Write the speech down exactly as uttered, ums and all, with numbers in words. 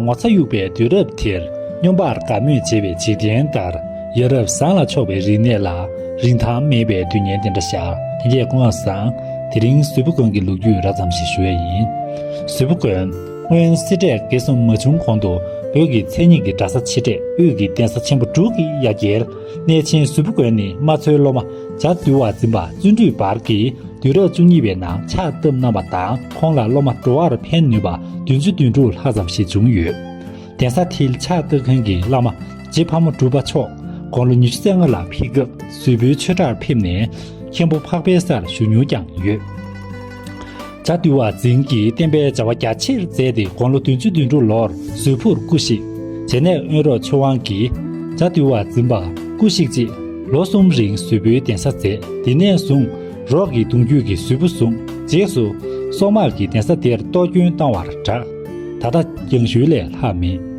ངོ་ཚ་གཡུག་པའི་དུས་རབས་དེར། སྙོམས་པར་དགའ་མོས་བྱེད་པའི་འཇིག་རྟེན་ལྟར། ཡ་རབས་ཟངས་ལ་ཕྱོགས་པའི་རིག་གནས་ལ། རིན་ཐང་མེད་པའི་དུས་ངན་དེ་འདྲ་ཤར། ལྷན་རྒྱས་སྐུ་ཁམས་བཟང་། དེ་རིང་ཟུར་ཕུག་དགོན་གྱི་ལོ་རྒྱུས་རགས་ཙམ་ཞིག་ཞུ་ཡས་ཡིན། ཟུར་ཕུག་དགོན། སྔོན་སེ་འབྲས་དགེ་གསུམ་མ་བྱུང་གོང་དུ། བོད་ཀྱི་མཚན་ཉིད་ཀྱི་གྲྭ་ས་ཆེ་གྲས་དབུས་ཀྱི་གདན་ས་ཆེན་པོ་དྲུག་གི་ཡ་གྱལ། གནས་ཆེན་ཟུར་ཕུག་དགོན་ནི་རྨ་ཆུའི་སློབ་མ་བྱ་འདུལ་བ་འཛིན་པ་བརྩོན་འགྲུས་འབར་གྱིས། དུས་རབས་བཅུ་གཉིས་པའི་ནང་ཕྱག་བཏབ་གནང་བ་དང་། ཁོང་ལ་སློབ་མ་འགྲོ་བར་ཕན་ནུས་པ་བདུན་ཅུ་དོན་དྲུག་ལྷག་ཙམ་ཞིག་བྱུང་ཡོད། གདན་ས་དེར་ཕྱག་བཏབ་མཁན་གྱི་བླ་མ་རྗེ་ཕག་མོ་གྲུ་པ་མཆོག་དགུང་ལོ་ཉི་ཤུ་རྩ་ལྔ་ལ་ཕེབས་སྐབས་ཟུར་ཕུག་ཆོས་གྲྭར་ཕེབས་ནས། མཁན་པོ་འཕགས་པའི་སར་བཞུགས་མྱོང་ཀྱང་ཡོད། བྱ་འདུལ་བ་འཛིན་གྱིས་བསྟན་པའི་བྱ་བ་རྒྱ་ཆེར་མཛད་དེ། དགུང་ལོ་བདུན་ཅུ་དོན་དྲུག་ལོར་ཟུར་ཕུག་སྐུ་གཤེགས། རྗེས་ནས་དབོན་རོགས་ཆོས་དབང་གིས་བྱ་འདུལ་བ་འཛིན་པ་སྐུ་གཤེགས་རྗེས་ལོ་གསུམ་རིང་ཟུར་ཕུག་གདན་ས་མཛད། དེ་ནས་བཟུང་རོགས་ཀྱི་གདུང་རྒྱུད་ཀྱི་ཟུར་ཕུག་བཟུང་། རྗེས་སུ་སོག་དམག་གིས་གདན་ས་དེར་གཏོར་སྐྱོན་བཏང་བར་གྲགས། ད་ལྟ་ཡང་ཞུས་ལས་ལྷག་མེད།